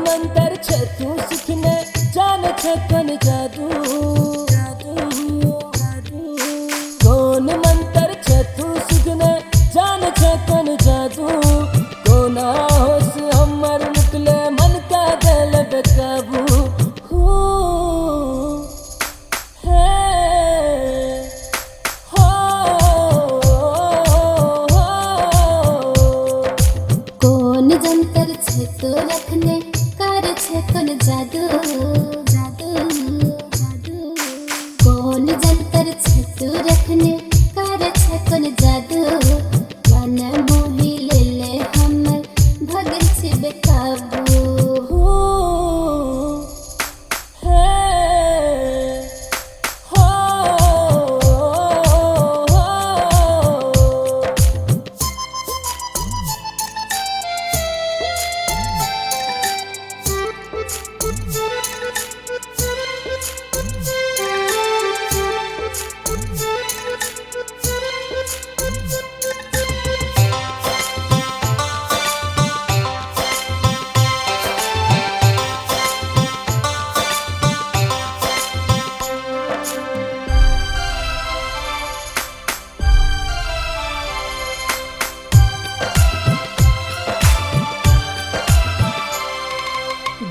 मंतर छे तू सीखने जान छे कोन जादू कौन मंतर छे तू सीखने जान छे कोन जादू कोना होश हमर निकले मन का दिल बेकाबू कौन जंतर छे तो रखने कर छे कोन जादू जादू जादू कौन जंतर छे तो रखने कर छे कोन जादू मन मोही ले ले हमर भगल छे बेकाबू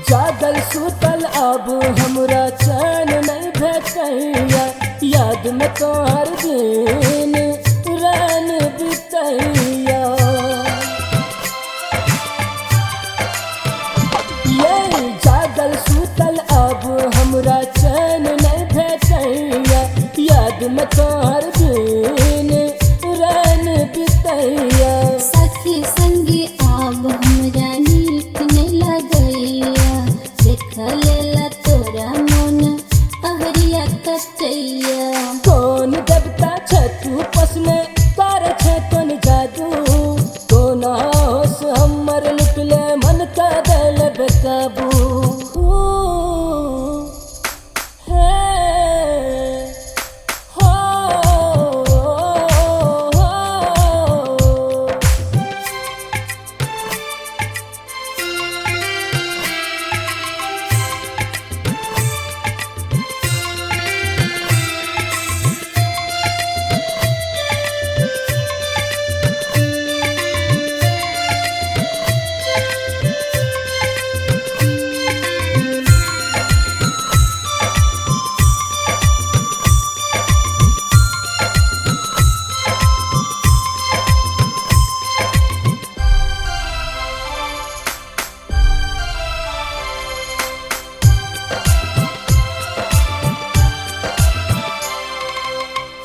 जागल सुतल अब हमरा चैन नहीं भेटैया याद में तोहर दिन रैन बितैया ये जागल सुतल अब हमरा चैन नहीं भेटैया याद में तोहर दिन रैन बितैया सखी संगी आब हमरा नीक नहीं लगैया देख लेला तोरा मन अहरिया कचैया कौन देवता छे तू पसने कर छे कोन जादू कोना होश हमर लुटले मन का दिल बेकाबू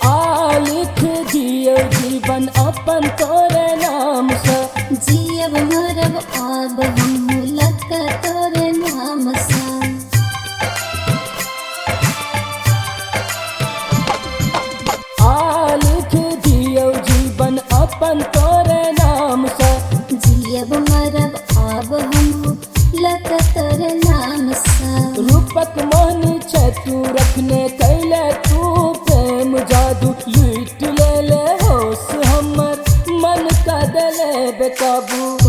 आ लिख दियो जीवन अपन तोरे नाम से जियब मरब आब हम लक तोरे नाम सा आ लिख दियो जीवन अपन तोरे नाम से जियब मरब आब हम लक तोरे नाम सा रूपक मोहनी छे तू रखने कैले तू प्रेम जादू लूट ले ले होश हमर मन का दले बेकाबू।